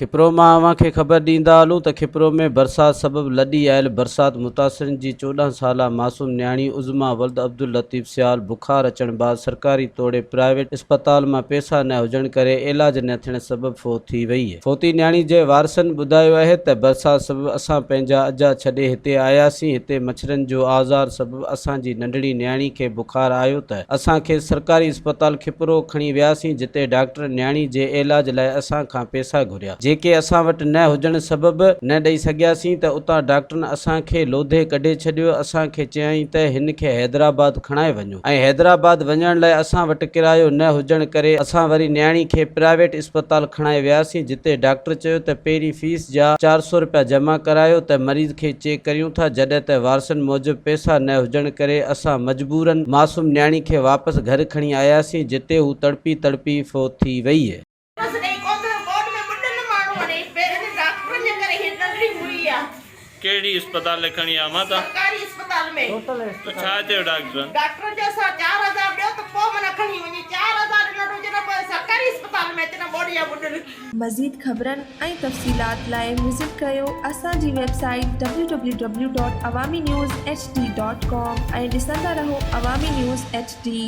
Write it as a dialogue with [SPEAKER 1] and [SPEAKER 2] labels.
[SPEAKER 1] کپرو مان اوهان کي خبر ڏيندا هلون ته کپرو ۾ برسات سبب لڏي آيل برسات متاثرن جي 14 سالا معصوم نياڻي عظميٰ ولد عبداللطيف سيال بخار اچڻ بعد سرڪاري توڙي پرائيويٽ اسپتال مان پيسا نه هجڻ ڪري علاج نه ٿيڻ سبب فوت ٿي وئي. فوتي نياڻي جي وارثن ٻڌايو آهي ته برسات سبب اسان پنهنجا اجها ڇڏي هتي آياسين هتي مڇرن جو آزار سبب اسان جي ننڍڙي نياڻي کي بخار آيو ته اسان کيس سرڪاري اسپتال کپرو کڻي وياسين جتي ڊاڪٽر نياڻي جي علاج لاء اسان کان پيسا گهريا جيڪي اسان وٽ نه هجڻ سبب نه ڏئي سگهياسين ته اتان ڊاڪٽرن اسان کي لوڌي ڪڍي ڇڏيو اسان کي چيائين ته هن کي حيدرآباد کڻائي وڃو ۽ حيدرآباد وڃڻ لاء اسان وٽ ڪرايو نه هجڻ ڪري اسان وري نياڻي کي پرائيويٽ اسپتال کڻائي وياسين جتي ڊاڪٽر چيو ته پهرين فيس جا 400 رپيا جمع ڪرايو ته مريض کي چيڪ ڪريون ٿا جڏهن ته وارثن موجب پئسا نه هجڻ ڪري اسان مجبورن معصوم نياڻي کي واپس گهر کڻي آياسين جتي هو تڙپي تڙپي فوت ٿي وئي.
[SPEAKER 2] بس ڏئي ڪوثر ٻوڏ ۾ ٻڏل ماڻهو اڙي پهرين ڊاڪٽرن جي ڪري هي ننڍڙي مئي آ.
[SPEAKER 3] ڪهڙي اسپتال ۾ کڻي آيا مان ته.
[SPEAKER 2] سرڪاري اسپتال ۾.
[SPEAKER 3] ته ڇا چيو ڊاڪٽرن.
[SPEAKER 2] ڊاڪٽرن چيو اسان 4000 ڏيو ته پوء معنيٰ کڻي وڃي 4000 ڏنو ته هجي نه پوء سرڪاري اسپتال ۾ اچي نه ٻوڏ جا ٻڏل.
[SPEAKER 4] مزيد خبرن ۽ تفصيلات لاء وزٽ ڪريو اسان جي website W W W dot Awami news H D dot com ۽ ڏسندا رهو عوامي نيوز ايڇ ڊي.